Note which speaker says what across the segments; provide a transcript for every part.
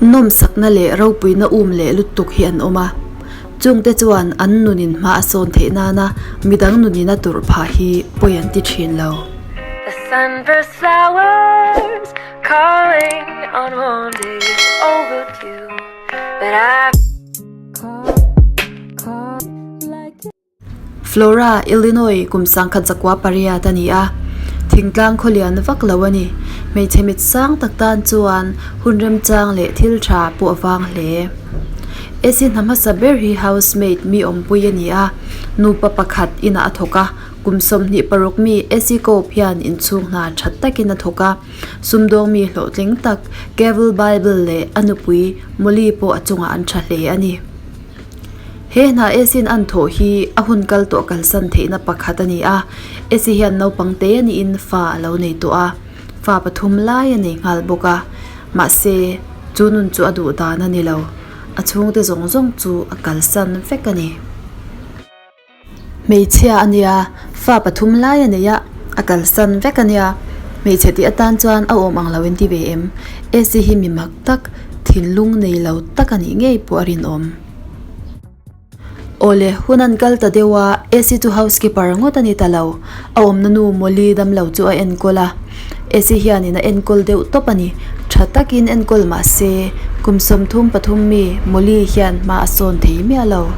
Speaker 1: Nawmsakna leh ropuina um leh lutuk hi an awm a, chungte chuan an nunin hma a sawn theih nana midang nunin a turh phah hi pawi an ti thin lo.
Speaker 2: The sunburst flowers calling on warm days overdue But I
Speaker 1: Flora, Illinois, kum 1908 a ni a, thingtlang khawlian vak lo a ni. Hmeichhe mit sang tak tan chuan hun remchang leh thil tha pawh a vang hle. Essie hna hmasa ber hi housemaid mi awmpui a ni a, nupa pakhat inah a thawk a, kum 26 mi Essie Cope hian inchhung hna that takin a thawk a, sumdawng mi hlawhtling tak Cavill Bible leh a nupui Molly pawh a chungah an tha hle a ni. He hna Esin an thawh hi a hun kal tawh kalsan theihna pakhat a ni a, Esi hian naupang te niin fa a lo nei tawh a, fa pathum lai a nei nghal bawk a, mahse chu nun chu a duh dan a ni lo, a chhungte zawng zawng chu a kalsan vek a ni. Hmeichhia a nia, fa pathum lai a nei a, a kalsan vek a nia. Hmeichhe tih atan chuan a awm ang lo in ti ve em? Esi hi mi mak tak, thinlung nei lo tak a nih ngei pawh a rinawm. Awle, hun an kal ta deuh a, Esi chu housekeeper ngawt a ni ta lo. A awmna nu Molly damlo chu a enkawl a. Esi hianin a enkawl deuh tawp a ni. Tha takin enkawl mah se, kum 33 mi Molly hian hma a sawn thei miah lo.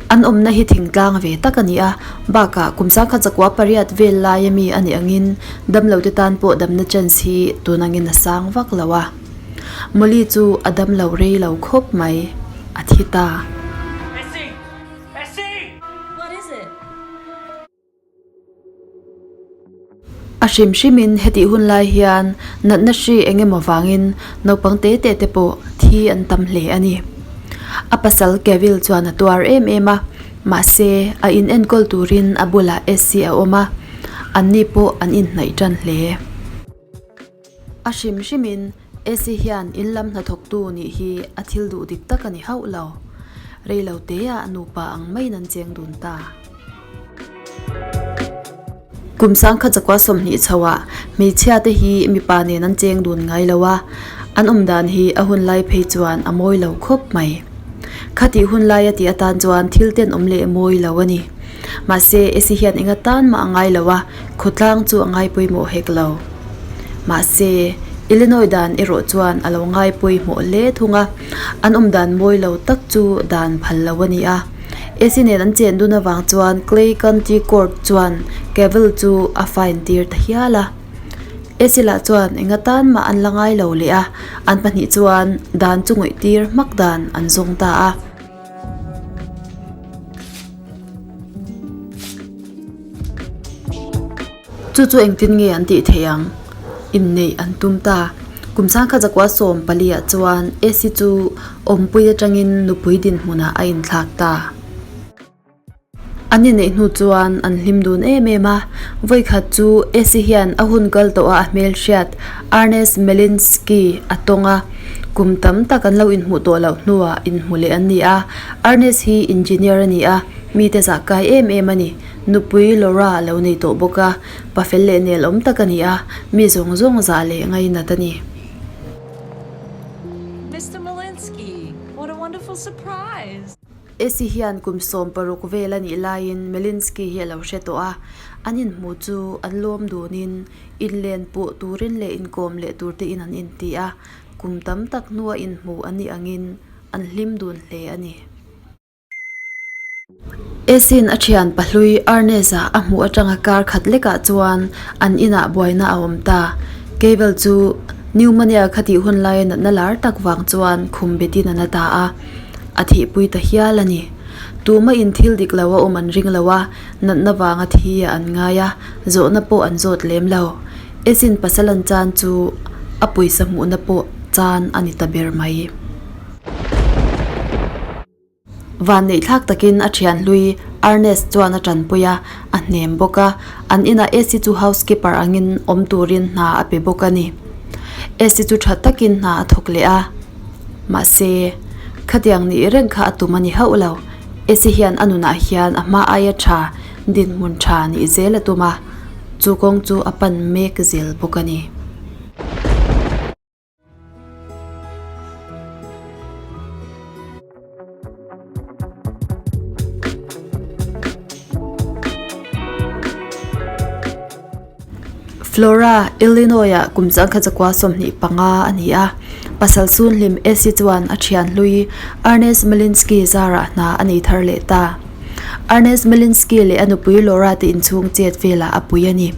Speaker 1: An awmna hi thingtlang ve tak a ni a, bakah kum 1908 vel laia mi a nih angin damlote tan pawh damna chance hi tun angin a sang vak lo a. Molly chu a damlo rei lo khawp mai, a thi ta. A hrim hrimin hetih hun lai hian natna hri eng emaw vangin naupang te te te pawh thi an tam hle a ni. A pasal Cavill chuan a tuar em em a, mahse a in enkawl turin a bulah Essie a awm a, anni pawh an inhnaih tan hle. A hrim hrimin Essie hian in lam hnathawktu nih hi a thil duh dik tak a ni hauh lo. Reilo teah nupa ang maiin an cheng dun ta. Kum 1920 chhoah hmeichhia te hi mipa nen an cheng dun ngai lo a, an awm dan hi a hun lai phei chuan a mawi lo khawp mai. Khatih hun laia tih atan chuan thil tenawm leh mawi lo a ni. Mahse, Esi hian eng atan mah a ngai lo a, khawtlang chu a ngai pawimawh hek lo. Mahse, Illinois dan erawh chuan a lo ngai pawimawh hle thung a, an awm dan mawi lo tak chu dan phal lo a ni a. Esi nen an chen dun avang chuan Clay County Court chuan Cavill chu a fine tir ta hial a. Esi lah chuan eng atan mah an la ngai lo leh a, an pahnih chuan dan chu ngawih tir hmak dan an zawng ta a. Chu chu engtin nge an tih theih ang? Inneih an tum ta. Kum 1914 ah chuan Esi chu awmpui atangin nupui dinhmunah a inthlak ta. An inneih hnu chuan an hlim dun em em a, vawikhat chu Esi hian a hun kal tawh a a hmelhriat Ernest Melinsky a tawng a, kum tam tak an lo inhmuh tawh loh hnuah inhmu leh an ni a. Ernest hi engineer a ni a, mite zah kai em em a ni. Nupui Laura a lo nei tawh bawk a, pa fel leh nel awm tak a ni a, mi zawng zawng zah leh ngainat a ni.
Speaker 3: Mister Melinsky, what a wonderful surprise!
Speaker 1: Esi hian kum 60 vel a nih laiin Melinsky hi a lo hre tawh a, an inhmu chu an lawm dunin inlen puh turin leh inkawm leh tur tein an inti a, kum tam tak hnua inhmu an nih angin an hlim dun hle a ni. Esin a thian pahlui Ernest-a a hmuh atanga kar khat lekah chuan an inah buaina a awm ta. Cable chu pneumonia kha tih hun laia natna lar tak vang chuan khum betin a na ta a, a thihpui ta hial a ni. Tumahin thil dik lo a awm an ring lo a, natna vanga thi ah an ngai a, zawhna pawh an zawt lem lo. Esin pasal an chan chu a pawisa hmuhna pawh chan a ni ta ber mai. Vanneih thlak takin a thian hlui Ernest chuan a tanpui a, a hnem bawk a. An inah Esi chu housekeeper angin awm turin hna a pe bawk a ni. Esi chu tha takin hna a thawk leh a. Mahse, khatiang nih reng kha a tum a ni hauh lo. Esi hian a nunah hian a hma aia tha, dinhmun tha nih zel a tum a, chu kawng chu a pan mek zel bawk a ni. Flora, Illinois-ah kum 1925 a ni a. Pasal Sunhlim Essie chuan a thian hlui Ernest Malinsky zarah hna a nei thar leh ta. Ernest Malinsky leh a nupui Laura te inchhung chet velah a pui a ni.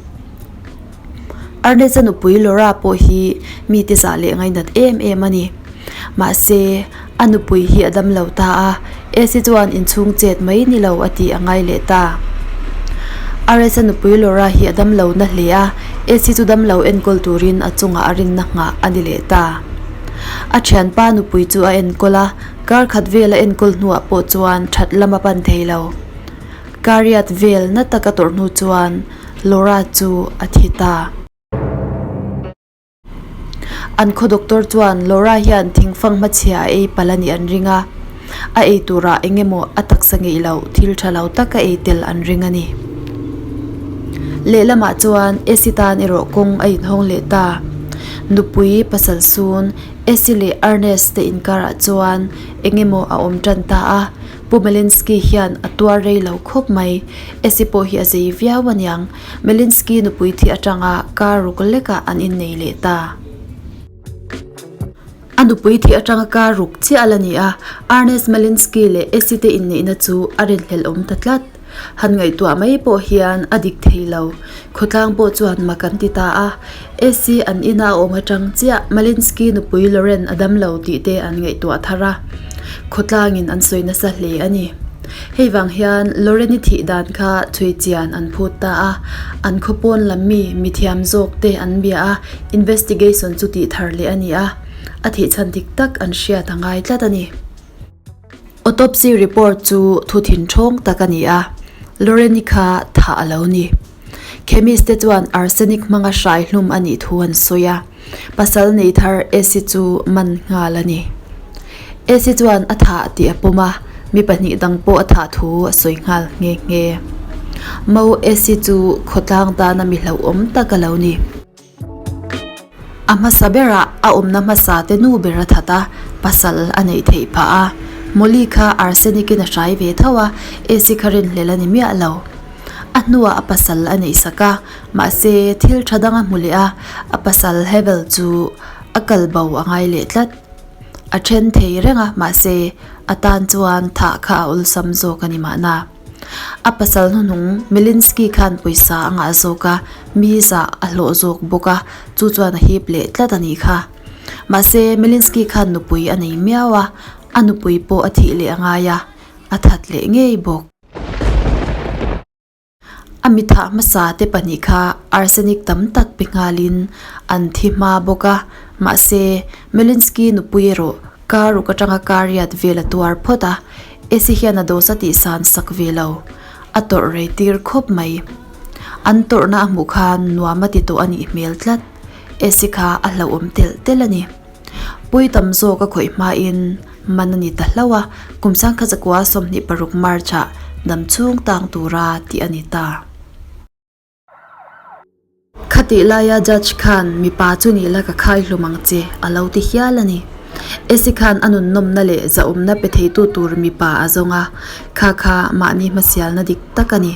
Speaker 1: Ernest-a nupui Laura pawh hi mite zah leh ngainat em em a ni. Mahse, a nupui hi a dam lo ta a, Essie chuan inchhung chet mai ni lo a tih a ngai leh ta. Ernest-a nupui Laura hi a dam lo na hle a, Essie chu dam lo enkawl turin a chungah a rinna nghah a ni leh ta. A thianpa nupui chu a enkawl a, kar khat vel a enkawl hnuah pawh chuan that lam a pan thei lo. Kariat vel na taka tawrh hnu chuan Laura chu a thi ta. An khaw doctor chuan Laura hian thingfang hmachhia a ei palh a nih an ring a, a ei turah eng emaw a taksa ngeih loh thil tha lo tak a ei tel an ring a ni. Lehlamah chuan Essie tan erawh kawng a inhawng leh ta. Nupui pasal sun Essie leh Ernest te inkarah chuan eng emaw a awm tan ta a, Pu Malinsky hian a tuar rei lo khawp mai. Essie pawh hi a zei viau aniang. Malinsky nupui thi atanga kar ruk lekah an innei leh ta. A nupui thi atanga kar ruk chiah a la ni a, Ernest Malinsky leh Essie te inneihna chu a rinhlelh awm ta tlat. Han ngaihtuah mai pawh hian a dik thei lo. Khawtlang pawh chuan mak an ti ta a. Essie an ina a awm atang chiah Malinsky nupui Lauren a dam lo tih te an ngaihtuah thar a. Khawtlangin an sawi nasa hle a ni. Hei vang hian Lauren-i thih dan kha chhui chian an phut ta a, an khaw pawn lam mi mithiam zawk te an bia a, investigation chu tih thar leh a ni a, a thih chhan dik tak an hriat a ngai tlat a ni. Autopsy report chu thu thinthawng tak a ni a, Lauren-i kha thah a lo ni. Chemist te chuan arsenic hmanga hrai hlum a nih thu an sawi a, pasal nei thar Essie chu man nghal a ni. Essie chuan a thah tih a pawm a, mi pahnih dang pawh a thah thu a sawi nghal nghe nghe. Mo Essie chu khawtlang tana mi hlauhawm tak a lo ni. A hmasa berah a awmna hmasa te nu ber a that a, pasal a neih theih phah a. Molly kha arsenic in a hrai ve tho a, Essie kha rinhlelh a ni miah lo. A hnuah a pasal a neih sak a, mahse thil tha dang a hmu leh a, a pasal Hevel chu a kal bo a ngai leh tlat. A then thei reng a, mahse a tan chuan thah kha a awlsam zawk a ni mahna. A pasal hnuhnung Melinsky khan pawisa a ngah zawk a, mi zah a hlawh zawk bawk a, chu chuan a hip leh tlat a nih kha. Mahse, Melinsky khan nupui a nei miau a, a nupui pawh a thih leh a ngai a, a that leh ngei bawk. A mithah hmasa te pahnih kha arsenic tam tak pe nghalin an thi hma bawk a, mahse, Melinsky nupui erawh kar ruk atanga kar riat vel a tuar phawt a, Essie hian a dose a tihsan sak ve lo, a tawrh rei tir khawp mai. An tawrhna a hmuh khan nuam a ti tawh a nih hmel tlat. Essie kha a hlauhawm telh telh a ni. Pui tam zawk a khawih hmain man a ni ta hlauh a, kum sangkhat zakua 26 March-ah dam chhung tang tura tih a ni ta. Khatih laia judge khan mipa chu nih la ka khai hlum ang che a lo ti hial a ni. Essie khan a nunnawmna leh zahawmna pe theitu tur mipa a zawng a, kha kha mahni hmasialna dik tak a ni.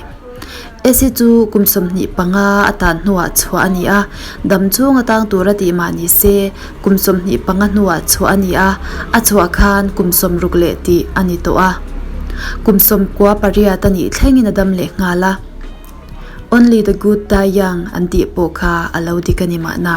Speaker 1: Essie chu kum 25 a tan hnuah chhuah a ni a, dam chhung a tang tura tih mah ni se kum 25 hnuah chhuah a ni a, a chhuah khan kum 60 leh tih a ni tawh a. Kum 98 a nih thlengin a dam leh nghal a. Only the good die young an tih pawh kha a lo dik a ni mahna.